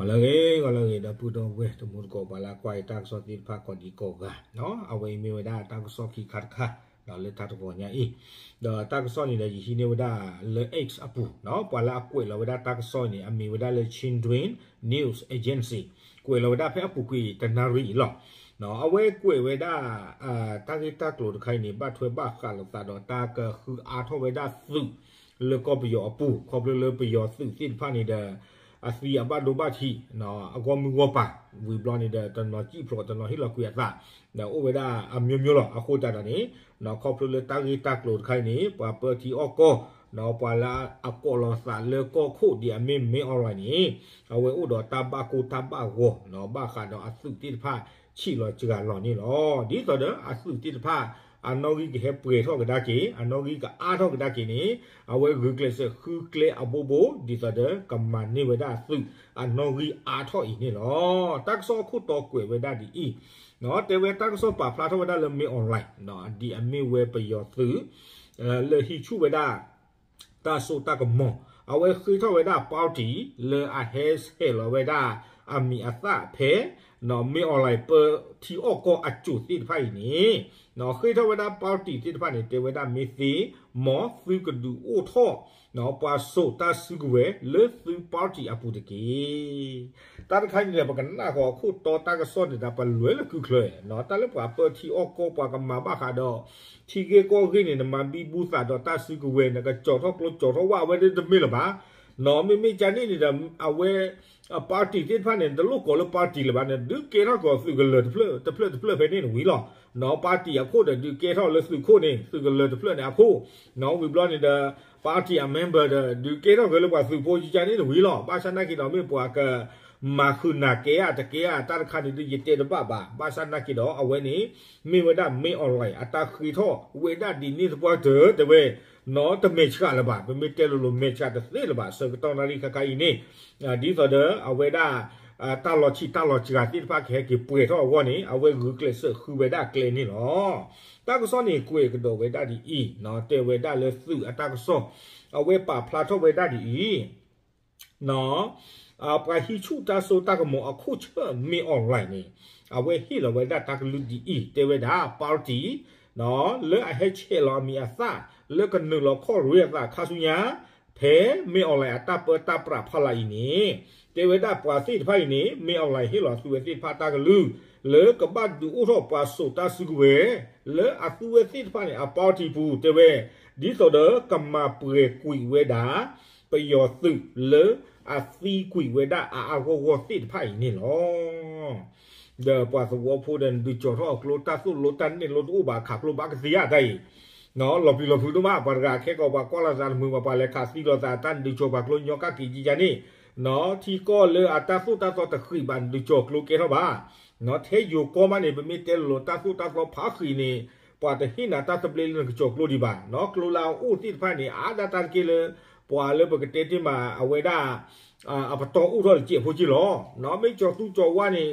ဂီၤလၢအဂ့ၤ ဂီၤလၢအဂ့ၤ ဒီပုၢ်ဒီဝဲၢ်တံၤသကိး ပှၤလၢအကွၢ်ယတၢ်ကစီၣ်သ့ၣ်တဖၣ်ကိးဒံကိးဂၤ, အဝဲအံၤမ့ၢ်ဝဲဒၣ်တၢ်ကစီၣ်ခံခါတခါ လၢတၢ်တဂီၤညါအံၤ, ဒီးတၢ်ကစီၣ်န့ၣ်ဒီး ယဟံးန့ၢ်ဝဲဒၣ်လၢ X အပူၤ, ပှၤလၢအကွဲးလီၤဝဲဒၣ်တၢ်ကစီၣ်အံၤန့ၣ် အမံၤဝဲဒၣ်လၢ Chin News Agency, ကွဲးလီၤဝဲဒၣ်ဖဲအပူၤကွံာ်တနၣ်ရံၣ်အံၤလီၤ. အဝဲကွဲးဝဲဒၣ် တၢ်ဂ့ၢ်တၢ်ကျိၤတခါအံၤန့ၣ် ဘၣ်ထွဲဘၣ်ဃးလိာ်သးဒီးတၢ်ကဃုအါထီၣ်ဝဲဒၣ်သုး လၢကီၢ်ပယီၤအပူၤ, ခီဖျိလၢပယီၤသုးသ့ၣ်တဖၣ်န့ၣ်ဒီး အသံအဘၣ်ဒိဘၣ်ထံး အဂီၢ်မုၢ်ဂီၢ်ပၤ, ဝံၤဘျီန့ၣ်ဒီး တနီၤစံၣ်ဖျိး တနီၤဟ့ၣ်လီၤကွံာ်အသး, ဒီးအိၣ်ဝဲဒၣ်အမျိုးမျိုးလီၤ. အဃိသတးဒီးန့ၣ် ခီဖျိလၢတၢ်ဂ့ၢ်တၢ်ကျိၤတခါအံၤန့ၣ် ပှၤပၢထံအီၣ်ကီၢ် ပှၤလၢအကိးလီၤသးလၢကီၢ်ခိၣ်ဒ်အမ့ၢ် မင်းအောင်လှိုင် န့ၣ် အဝဲအိၣ်ဒီးတၢ်ဘၣ်ကိၢ်တၢ်ဘၣ်ဂီၤ ဘၣ်ဃးဒီးအသုးသ့ၣ်တဖၣ်ဆံးလီၤစှၤလီၤန့ၣ်လီၤ. ဒ်သိးဒီးအသုးသ့ၣ်တဖၣ် အနီၣ်ဂံၢ်ကဟဲပှဲၤထီၣ်ကဒါက့ၤ အနီၣ်ဂံၢ်ကအါထီၣ်ကဒါက့ၤန့ၣ် အဝဲဂုာ်ကျဲးစၢးဃုကျဲအဘိဘိ ဒ်သိးဒီးကမၤန့ၢ်ဝဲဒၣ်သုး အနီၣ်ဂံၢ်အါထီၣ်အံၤန့ၣ်လီၤ. တၢ်ကစီၣ်အခိၣ်တီကွဲးဝဲဒၣ်ဒ်အံၤ, တဲဝဲတၢ်ကစီၣ်ပာ်ဖျါထီၣ်ဝဲဒၣ်လၢ မင်းအောင်လှိုင် ဒ်အမ့ၢ်ဝဲပယီၤသုး လၢဟံးဆူၣ်ဝဲဒၣ် တၢ်စိတၢ်ကမီၤ, အဝဲဃ့ထီၣ်ဝဲဒၣ် party လၢအဟဲဆဲးလီၤဝဲဒၣ်အမံၤအသၣ်ဖဲ မင်းအောင်လှိုင် ပၢထံအီၣ်ကီၢ်အစိၤသ့ၣ်တဖၣ်အံၤန့ၣ် ဃ့ထီၣ်ဝဲဒၣ် party သ့ၣ်တဖၣ်န့ၣ် တဲဝဲဒၣ်မ့ၢ်သ့ မ်သုကဒုးအိၣ်ထီၣ် ပှၤစိာ်တၢ်စုကဝဲၤလၢသု party အပူၤတက့ၢ်. တၢ်တခါန့ၣ်ဒီး ပကနၣ်ဃီၤအခိၣ်တီတၢ်ကစီၣ်န့ၣ်ဒီး ပလဲၤလၢခုၣ်ချၢ, တၢ်လၢပှၤပၢထံအီၣ်ကီၢ် ပှၤကမၤဘၣ်ဃးဒီး ထံဂ့ၢ်ကီၢ်ဂ့ၢ်န့ၣ် နမၤဘံဘူသးဒီးတၢ်စုကဝဲၤ နကကၠီၤထီၣ်ကျိကၠီၤထီၣ်ဝၣ်ဝဲဒၣ်တမ့ၢ်လၢၤဘၣ်. မ့မ့ၢ်ကန့ၣ်န့ၣ်ဒီး အဝဲ party သ့ၣ်တဖၣ်န့ၣ် နတလိၣ်ကိးလၢ party လၢၤဘၣ်န့ၣ် ဒုးကဲထီၣ်ကီးသုးကလၢၤတဖျၢၣ်တဖျၢၣ်တဖျၢၣ်ဖဲန့ၣ်တဝံၤလီၤ. party အခိၣ်ဒီး ဒုးကဲထီၣ်လၢသုးခိၣ်န့ၣ် သုးကလၢၤတဖျၢၣ်န့ၣ်အခိၣ်, ဝံၤဘျီန့ၣ်ဒီး party အ member ဒီး ဒုးကဲထီၣ်က့ၤလၢပှၤသုးဖိကန့ၣ်တဝံၤလီၤ. ဘၣ်ဆၣ်နာ်က့ဒီး မ့ၢ်ပှၤကမၤဃုာ်နၤကဲဧါတကဲဧါ တၢ်တခါန့ၣ်ဒုး ယတဲတဘၣ်ဘၣ်. ဘၣ်ဆၣ်နာ်က့ဒီး အဝဲန့ၣ် မ့ၢ်ဝဲဒၣ် မင်းအောင်လှိုင် အတၢ်ဃ့ထီၣ်ဝဲဒၣ်ဒ်န့ၣ်သပှၢ်တၢၢ် တဲဝဲ တမဲာ်ဆှးလၢၤဘၣ်. ပမ့ၢ်တဲလိၤလိၤ မဲာ်ဆှးတသ့လၢၤဘၣ်. ဆၢကတီၢ်နၣ်ရံၣ်ခါခါအံၤန့ၣ် ဒ်သိးဒီးအဝဲဒၣ် တၢ်လီၤဆံးတၢ်လီၤစှၤသ့ၣ်တဖၣ်ကဟဲက့ၤပှဲၤထီၣ်အဂီၢ်န့ၣ် အဝဲဂုာ်ကျဲးစၢးဃုဝဲဒၣ်ကျဲန့ၣ်လီၤ. တၢ်ကစီၣ်န့ၣ် ကွဲးကဒီးဝဲဒၣ်ဒ်အံၤ, တဲဝဲဒၣ်လၢသုးအတၢ်ကစီၣ် အဝဲပာ်ဖျါထီၣ်ဝဲဒၣ်ဒ်အံၤ ပှၤဟံးဆူၣ်တၢ်စိတၢ်ကမီၤအခိၣ်ဆၢၣ် မင်းအောင်လှိုင် န့ၣ် အဝဲဟ့ၣ်လီၤဝဲဒၣ်တၢ်ကလုၢ်ဒ်အံၤ တဲဝဲဒၣ် party လၢအဟဲဆဲးလီၤအမံၤအသၣ် လၢကနုာ်လီၤခီၣ်ရ့အသးခါဆူညါ ဖဲ မင်းအောင်လှိုင် အတၢ်ပၢတၢ်ပြးဖီလာ်အံၤန့ၣ် တဲဝဲဒၣ်ပှၤသ့ၣ်တဖၣ်အံၤန့ၣ် မင်းအောင်လှိုင် ဟ့ၣ်လီၤသုဝဲသ့ၣ်တဖၣ်တၢ်ကလုၢ် လၢကဘၣ်ဒုးအိၣ်ထီၣ်ပှၤစိာ်တၢ်စုကဝဲၤ လၢအသုဝဲသ့ၣ်တဖၣ်န့ၣ် အ party ပူၤ တဲဝဲ ဒ်သိးဒီးကမၤပှဲၤကွံာ်ဝဲဒၣ် ပယီၤသုးလၢအသံကွံာ်ဝဲဒၣ်အါအါဂီၢ်ဂီၢ်သ့ၣ်တဖၣ်အံၤန့ၣ်လီၤ. ဒီးပှၤသဝီဖိဒီး နဒုးကၠီၤထီၣ်အကျိ တၢ်သိၣ်လိတၢ်နဲၣ်လိတအိၣ်ဘၣ် ခးကျိဘၣ်ကသ့ဧါတၢ်အံၤ လီၤပျံၤလီၤဖုးဒိၣ်မး ပှၤတဂၤခဲကိာ် ပှၤကွၢ်လိာ်သးတမုာ်ဘၣ် ပှၤလဲၤခးသံလိာ်သး တၢ်နဒုးကၠီၤပှၤကျိညီကၣ်က့ၤကကန့ၣ် ထံကီၢ်လၢအတၢ်သိၣ်တၢ်သီတဃံးဘၣ် နဒုးကၠီၤကျိကဲထီၣ်ဘၣ်. ထဲယိၤကီၢ်မးန့ၣ် ပမ့ၢ်တဲလိၤလိၤ တၢ်သိၣ်တၢ်သီဖးဃံးန့ၣ် ပှၤတဟ့ၣ်နၤတၢ်သဘျ့လၢနကကၠီၤကျိဒံးဘၣ်. ကျိလၢအအိၣ်သ့ၣ်တဖၣ်န့ၣ် အါဒၣ်တၢ်တက့ၢ်လၢ ပှၤလၢပကတဲတ့ၢ်မး အဝဲဒၣ် အပတီၢ်အိၣ်ထီၣ်တစဲးဖိက့ၢ်လီၤ. မ့ၢ်ကၠီၤသူကၠီၤဝါန့ၣ်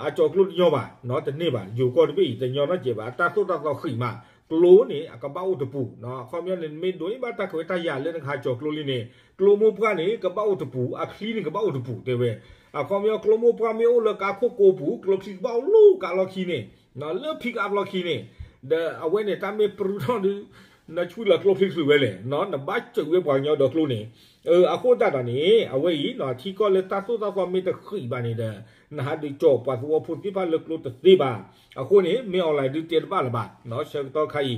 အကၠီၤကျိတညီဘၣ် တန့ၢ်ဘၣ်. ယိၤကီၢ်တဘ့ၣ်အံၤ တညီနီတစဲးဘၣ် အတၢ်သိၣ်တၢ်သီဃံးမး ကျိန့ၣ် အကဘၣ်အိၣ်တပူၤ အခီပညီန့ၣ် နမ့ၢ်ဒိးန့ၢ်ဘၣ်တၢ်ခွဲးတၢ်ယာ်လၢနကဟးကၠီၤကျိလံန့ၣ် ကျိမိၢ်ပှၢ်န့ၣ် ကဘၣ်အိၣ်တပူၤ အချံန့ၣ်ကဘၣ်အိၣ်တပူၤ တဲဝဲ. အခီပညီ ကျိမိၢ်ပှၢ်မ့ၢ်အိၣ်လၢကါခိၣ်ကိးပူၤ ကျိချံကဘၣ်အိၣ်လၢကါလီၢ်ခံန့ၣ် လၢ pick up လီၢ်ခံန့ၣ် ဒီးအဝဲန့ၣ် တၢ်မ့ၢ်ပြူထီၣ်ဒုး နဆွံလီၤကျိချံချုးဝဲလဲၣ် နဘၣ်စၢးဝဲပှၤကညီဒီးကျိန့ၣ်. အဃိသတးဒီးန့ၣ် အဝဲအံၤ ထံကီၢ်လၢတၢ်သိၣ်တၢ်သီမ့ၢ်တဃံးဘၣ်န့ၣ်ဒီး နဟးဒုးကၠီၤပှၤသဝီဖိသ့ၣ်တဖၣ်လၢကျိတသ့ဘၣ်. အဃိန့ၣ် မင်းအောင်လှိုင် ဒုးတဲတဘၣ်လၢၤဘၣ်. ဆၢကတီၢ်ခါအံၤ ခီ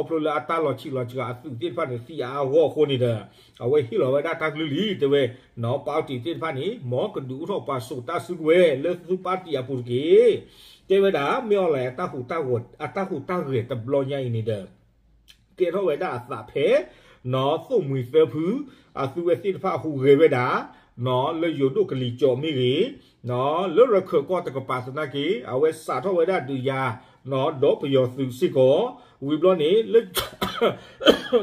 ဖျိလၢအတၢ်လီၤဆံးလီၤစှၤအသုးသ့ၣ်တဖၣ်န့ၣ် သံအါအါဂီၢ်အဃိန့ၣ်ဒီး အဝဲဟ့ၣ်လီၤဝဲဒၣ်တၢ်ကလုၢ်လံ တဲဝဲ party သ့ၣ်တဖၣ်န့ၣ် မ်ကဒုးအိၣ်ထီၣ်ပှၤစိာ်တၢ်စုကဝဲၤလၢသု party အပူၤတက့ၢ်. တဲဝဲဒၣ် မင်းအောင်လှိုင် အတၢ်ဟူးတၢ်ဂဲၤတဘျီညါအံၤန့ၣ်ဒီး ကဲထီၣ်ဝဲဒၣ်အသးဖဲ နီၢ်သိၣ်မှံၤသၢဖု အသုဝဲသ့ၣ်တဖၣ်ဟူးဂဲၤဝဲဒၣ် နီၢ်လၢယိၤဒိၣ်ကလံၤကၠီၣ်မ့ၢ်ဂ့ၤ, နီၢ်လၢရခၢၣ်ကီၢ်တကပၤသနာ်က့ အဝဲစးထီၣ်ဝဲဒၣ်ဒုးယၤ နီၢ်ဒီးပယီၤသုးစ့ၢ်ကီး, ဝံၤဘျီန့ၣ် လၢ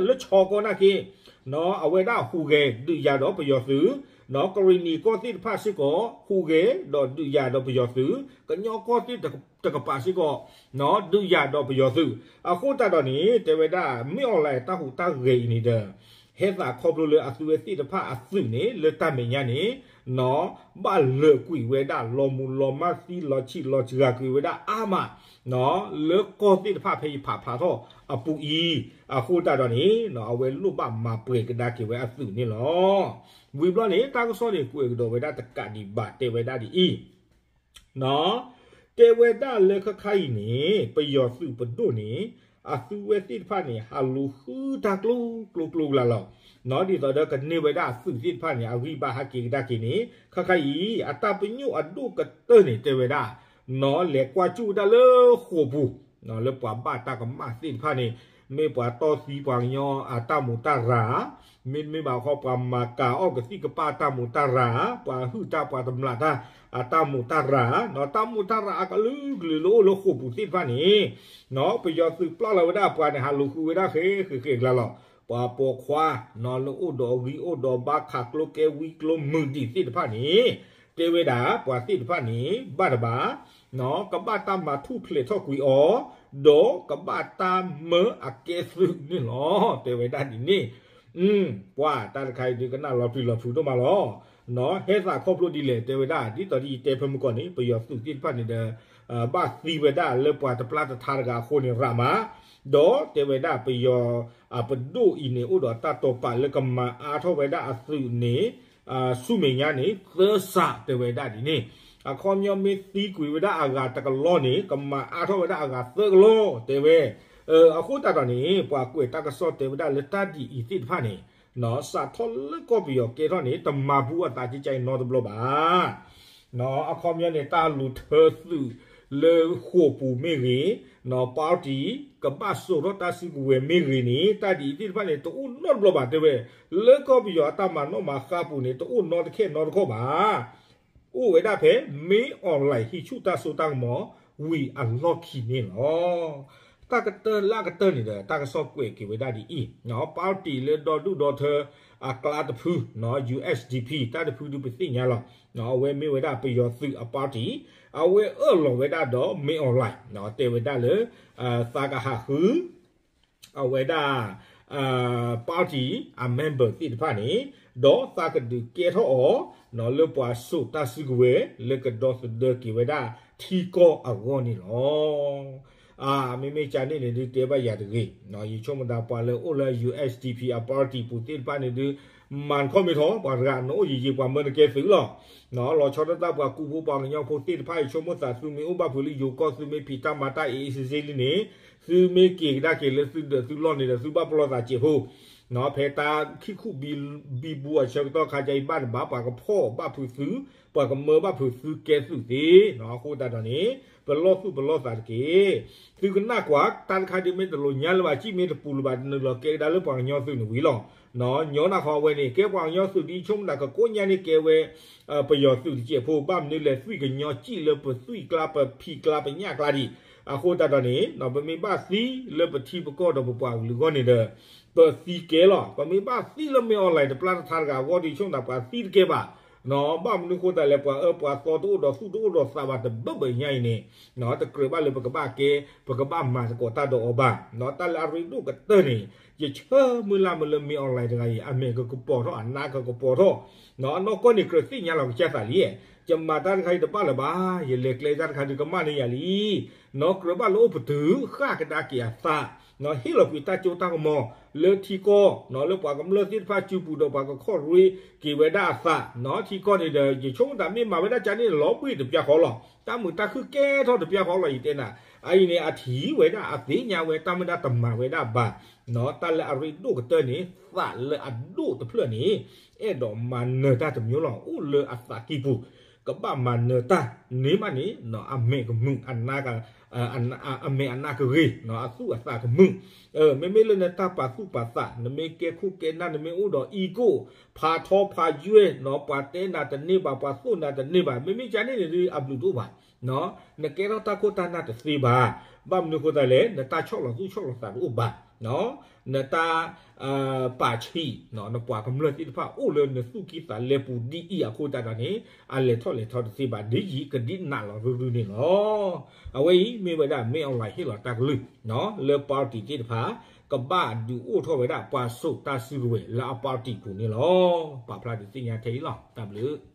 လၢခၠီကီၢ်နာ်က့ နီၢ်အဝဲဒၣ်ဟူးဂဲၤဒုးယၤဒီးပယီၤသုး, နီၢ်ကရံၣ်နံၣ်ကီၢ်သ့ၣ်တဖၣ်စ့ၢ်ကီး ဟူးဂဲၤဒီးဒုးယၤဒီးပယီၤသုး, ကညီကီၢ်သ့ၣ်တကပၤစ့ၢ်ကီး နီၢ်ဒုးယၤဒီးပယီၤသုး. အဃိသတးဒီးန့ၣ် တဲဝဲဒၣ် မင်းအောင်လှိုင် တၢ်ဟူးတၢ်ဂဲၤအံၤန့ၣ်ဒီး ဟဲသးခီဖျိလၢအသုဝဲသ့ၣ်တဖၣ်အသုးန့ၣ် လၢတၢ်မဲာ်ညါန့ၣ် ဘၣ်လၢာ်ကွံာ်ဝဲဒၣ် လီၤမုၢ်လီၤမၢ်သံလီၤဆံးလီၤစှၤကွံာ်ဝဲဒၣ်အါမး လၢကီၢ်သ့ၣ်တဖၣ်ဖဲယဖးဖျါထီၣ်အပူၤအံၤ အဃိသတးဒီးန့ၣ် အဝဲလိၣ်ဘၣ်မၤပှဲၤကဒါက့ၤဝဲအသုးန့ၣ်လီၤ. ဝံၤဘျီန့ၣ် တၢ်ကစီၣ်န့ၣ် ကွဲးကဒီးဝဲဒၣ်တကးဒံးဘၣ် တဲဝဲဒၣ်ဒ်အံၤ တဲဝဲဒၣ်လၢခဲခါအံၤန့ၣ် ပယီၤသုးပဒိၣ်န့ၣ် အသုဝဲသ့ၣ်တဖၣ်န့ၣ် ဟးလူၤဃုတၢ်ကျိၤကျိၤကျိၤကျါလီၤ. ဒ်သိးဒီးကန့ၢ်ဝဲဒၣ်အသုးသ့ၣ်တဖၣ်န့ၣ် အဂံၢ်ဘါဟးက့ၤကဒါက့ၤန့ၣ် ခဲခါအံၤ အတၢ်ပညိၣ်အဒိၣ်ကတၢၢ်န့ၣ် တဲဝဲဒၣ် လဲၤကွၢ်ကၠူၣ်ဝဲဒၣ်လၢဃိာ်ပူၤ လၢပှၤဘၣ်တၢ်ကမၣ်သ့ၣ်တဖၣ်န့ၣ် မ့ၢ်ပှၤတီၢ်သံပှၤကညီအတၢ်မူးတၢ်ရၤ မ့တမ့ၢ်ဘၣ်ဃီ ပှၤမၤကၤအီၣ်ကသံၣ်ကပၣ်တၢ်မူးတၢ်ရၤ ပှၤဟုၣ်တၢ်ပှၤတမျးတၢ် အတၢ်မူးတၢ်ရၤ တၢ်မူးတၢ်ရၤအကလုာ်ကလုာ်လၢအိၣ်လၢဃိာ်ပူၤသ့ၣ်တဖၣ်န့ၣ် ပယီၤသုးပျၢ်လီၤဝဲဒၣ်ပှၤန့ၣ် ဟးလူၤဃုဝဲဒၣ်ဃဲဃဲဃဲကျါလီၤ. ပှၤပိာ်ခွါ လၢအိၣ်ဒီးဂံၢ်အိၣ်ဒီးဘါ ခးကျိကဲဝံကျိမုၢ်ဒံးသ့ၣ်တဖၣ်န့ၣ် တဲဝဲဒၣ် ပှၤသ့ၣ်တဖၣ်န့ၣ် ဘၣ်တဘၣ် ကဘၣ်တၢ်မၤထူၣ်ဖျဲးထီၣ်ကွံာ်အီၤ ဒီးကဘၣ်တၢ်မၢအကဲသုးန့ၣ်လီၤ. တဲဝဲဒၣ်ဒ်န့ၣ် ပှၤတၢ်တခါအံၤဒုးကနၣ်လီၤပျံၤလီၤဖုးဒိၣ်မးလီၤ. ဟဲသးခီဖျိဒ်လဲၣ် တဲဝဲဒၣ် ဒ်သိးဒ်ယတဲဖဲမုၢ်ကီၢ်န့ၣ် ပယီၤသုးသ့ၣ်တဖၣ်န့ၣ်ဒီး ဘၣ်သံဝဲဒၣ်လၢပှၤတပျၢ်တထါတဂၤအဃိန့ၣ်ရးမး ဒီးတဲဝဲဒၣ်ပယီၤအပဒိၣ်အံၤန့ၣ် အိၣ်ဒီးတၢ်တိာ်ပာ်လၢကမၤအါထီၣ်ဝဲဒၣ်အသုးန့ၣ် ဆူမဲာ်ညါန့ၣ် သၢစး တဲဝဲဒၣ်ဒ်န့ၣ် အခီပညီမ့ၢ်သံကွံာ်ဝဲဒၣ်အဂၤတကလီၢ်န့ၣ် ကမၤအါထီၣ်ဝဲဒၣ်အဂၤသၢကလီၢ် တဲဝဲ အဃိသတးဒီးန့ၣ် ပှၤကွဲးတၢ်ကစီၣ်တဲဝဲဒၣ်လၢတၢ်ဒ်အံၤသ့ၣ်တဖၣ်န့ၣ် စးထီၣ်လၢကီၢ်ပယီၤကဲထီၣ်န့ၣ် တမၤဘူးအသးကကါအံၤနီတဘျီဘၣ်. အခီပညီန့ၣ် တၢ်လူၤထၢသုးလၢဃိာ်ပူၤမ့ၢ်ဂ့ၤ, ပၢ်တံၣ် ကဘၣ်စိာ်ထီၣ်တၢ်စုကဝဲၤမ့ၢ်ဂ့ၤန့ၣ် တၢ်ဒ်အံၤသ့ၣ်တဖၣ်န့ၣ် တအိၣ်နီတဘျီဘၣ်တဲဝဲ, လၢကီၢ်ပယီၤအတၢ်မၤနီၣ်မၤဃါပူၤန့ၣ် တအိၣ်နီတခဲနီတခီၣ်ဘၣ်. အိၣ်ဝဲဒၣ်ဖဲ မင်းအောင်လှိုင် ဟံးဆူၣ်တၢ်စိတၢ်ကမီၤ ဝံၤအလီၢ်ခံန့ၣ်လီၤ. တၢ်ကတၢၢ်လၢအကတၢၢ်န့ၣ်ဒီး တၢ်ကစီၣ်ကွဲးက့ၤဝဲဒၣ်ဒ်အံၤ, ပၢ်တံၣ်လၢဒီဒူၣ်ဒီထၢအကျါတဖု, USDP တၢ်တဖုဒုးပသ့ၣ်ညါလီၤ. အဝဲမ့ၢ်ဝဲဒၣ်ပယီၤသုးအပၢ်တံၣ်, အဝဲအၢၣ်လီၤဝဲဒၣ်ဒီး မင်းအောင်လှိုင် တဲဝဲဒၣ်လၢ သးကဟးဃု အဝဲဒၣ် ပၢ်တံၣ်အ member သ့ၣ်တဖၣ်န့ၣ်, ဒီးသးကဒုးကဲထီၣ်အီၤ လၢပှၤစိာ်တၢ်စုကဝဲၤ လၢကဒီသဒၢက့ၤဝဲဒၣ်ထံကီၢ်အဂီၢ်န့ၣ်လီၤ. အမ့မ့ၢ်ကန့ၣ်န့ၣ်ဒုးတဲဘၣ်ယၤတဂ့ၤ, ယဆိကမိၣ်သးပှၤလၢအိၣ်လၢ USDP အပၢ်တံၣ်ပူၤသ့ၣ်တဖၣ်န့ၣ်ဒုး မၤတခီမ့ၢ်ထီၣ် ပှၤတဂၤနအိၣ်ယံာ်ယံာ်ပှၤမၢနကဲသုးလီၤ. လီၤဆီဒၣ်တၢ်ပှၤကူဖိပှၤကညီဖိသ့ၣ်တဖၣ်အံၤ ဆိကမိၣ်သးသုမ့ၢ်အိၣ်ဘၣ်ဖုးလၢယိၤကီၢ် သုမ့ၢ်ဖံးတၢ်မၤတၢ်အ့ၣ်အ့ၣ်စ့စ့လံန့ၣ်, သုမ့ၢ်က့ၤကဒါက့ၤလၢသုဒၢးသုလီၢ်န့ၣ်ဒီး သုဘၣ်ပလီၢ်သးစဲးဖိ ဖဲတၢ်ခံခူၣ်ဘံဘူအဆၢကတီၢ်ခါကါအံၤ ဘၣ်တဘၣ်ပှၤကဖီၣ်ဘၣ်ဖုးသု, ပှၤကမၢဘၣ်ဖုးသုကဲသုးသ့, အဃိသတးဒီးန့ၣ် ပလီၢ်သူၣ်ပလီၢ်သးတက့ၢ်. သုကနၣ်ကွၢ် တၢ်တခါဒုးမ့ၢ်တလိာ်ညါလၢၤဘၣ် စံၣ်မ့ၢ်တပူၤလၢၤဘၣ် နုာ်လီၤကဲကဒါလၢပှၤကညီသုးန့ၣ်ဝံၤလီၤ. ညီနၢ်ဃီအဝဲန့ၣ် ကဲပှၤကညီသုးဒ်ဆိကမိၣ်သးကကိးညါန့ၣ် ကဲဝဲ ပယီၤသုးတစဲးဖိ ဘၣ်မနုၤလဲၣ် သွံၣ်ကညီစံၣ်လၢပသွံၣ်ကျါ ပဖံးကျါ ပညၣ်ကျါဒံး, အဃိသတးဒီးန့ၣ် ပမ့ၢ်ဘၣ်သံလၢပထံပကီၢ်ဒီးပပှၤကလုာ်အဂီၢ်န့ၣ်ဒီး ပသံကဲလီၤ. ပမ့ၢ်ဘၣ်သံလၢမင်းအောင်လှိုင် တပျၢ်တထါတဂၤအဂီၢ်ဒ်ဆိကမိၣ်သး ပှၤသံတကဲဘၣ်. ဘၣ်မနုၤဃိသတးလဲၣ် ပှၤအၢပှၤသီတအိၣ်ဒီးသူၣ်တအိၣ်ဒီးသးဘၣ်တဘၢဘၢညါအံၤန့ၣ် တကြၢးဘၣ်လၢပကဘၣ်ကဲ ပကဘၣ်မၤသကိးတၢ်ဒီးအီၤဘၣ်. တၢ်လၢအရ့ဒိၣ်ကတၢၢ်န့ၣ် ယဆၢမုၢ်လၢ်မုၢ်လၢ မင်းအောင်လှိုင် တဂၤအံၤ အမဲာ်ကကပီၤထီၣ် အနါကကပီၤထီၣ်, အနီၢ်ကီၢ်န့ၣ်ကြၢးသ့ၣ်ညါလီၤကစၢ်သးလံ, ယမၤတၢ်တခါအံၤတဘၣ်လၢၤဘၣ်, ယလဲၤကျဲတၢ်တခါဒုးကမၣ်န့ၢ်ယၤလံ. ကြၢးဘၣ်လၢအိၣ်ပတုာ်ဃၣ်ကဒါက့ၤအသး, ဟ့ၣ်လီၤကွံာ်တၢ်စိတၢ်ကမီၤလၢထံကီၢ် လၢပှၤကမျၢၢ်သ့ၣ်တဖၣ်စုပူၤဒီးပှၤကခီၣ်ရ့က့ၤဝဲဒၣ်အသး, ထံကီၢ်န့ၣ်ဒီး ယဆိကမိၣ်သးမ့ၢ်မၤဝဲဒၣ်ကန့ၣ် လီၤဘှံးတပျၢ်ဃီလီၤ. တၢ်မုာ်တၢ်ခုၣ်ကဲထီၣ်တပျၢ်ဃီလီၤ ယတဲနၤ. အအံၤန့ၣ် အထံၣ်ဝဲဒၣ် အသ့ၣ်ညါဝဲ တၢ်မုၢ်ဒၣ်တမၤဝဲဒၣ်ဘၣ်. တၢ်လၢအရ့ဒိၣ်ကတၢၢ်န့ၣ် သးလၢအဒိၣ်တဖျၢၣ်န့ၣ် အဲၣ်ဒိးမၤနၢၤတၢ်တမျိုးလီၤ. အိၣ်လၢအသးကံၢ်ပူၤ ကဘၣ်မၤနၢၤတၢ်န့ၣ်မးန့ၣ် အမဲာ်ကမုာ် အမဲာ်အနါကဂ့ၤ အသူၣ်အသးကမုာ်. မ့မ့ၢ်လၢနတၢ်ပာ်သူၣ်ပာ်သး နမ့ၢ်ကဲခိၣ်ကဲနၢ် နမ့ၢ်အိၣ်ဒီး ego ဖးထီဖးယွဲၢ် ပှၤတဲနၤတန့ၢ်ဘၣ် ပှၤသိၣ်နၤတန့ၢ်ဘၣ် မ့မ့ၢ်ကန့ၣ်န့ၣ်ဒုး အဘျုးတအိၣ်ဘၣ်. နကဲထီၣ်တၢ်ခိၣ်တၢ်နၢ်တသ့ဘၣ်. ဘၣ်မနုၤဃိသတးလဲၣ် နတၢ်ဆီၣ်လီၤသူၣ်ဆီၣ်လီၤသးတအိၣ်ဘၣ်. နတၢ်ပာ်ဆံး နပှၤကမျၢၢ်သ့ၣ်တဖၣ်အိၣ်လၢနသူၣ်ကံၢ်သးလဲပူၤဒ်အံၤအဃိသတးဒီးန့ၣ် အလဲၤထီၣ်လဲၤထီတသ့ဘၣ် ဒ်ယံၤကဒ်နးလီၤရုၢ်ရုၢ်န့ၣ်လီၤ. အဝဲအံၤမ့ၢ်ဝဲဒၣ် မင်းအောင်လှိုင် ဟ့ၣ်လီၤတၢ်ကလုၢ် လၢ party သ့ၣ်တဖၣ် ကဘၣ်ဒုးအိၣ်ထီၣ်ဝဲဒၣ်ပှၤစိာ်တၢ်စုကဝဲၤလၢအ party ပူၤန့ၣ်လီၤ. ပာ်ဖျါဒုးသ့ၣ်ညါထဲအံၤလီၤ. တၢ်ဘျုး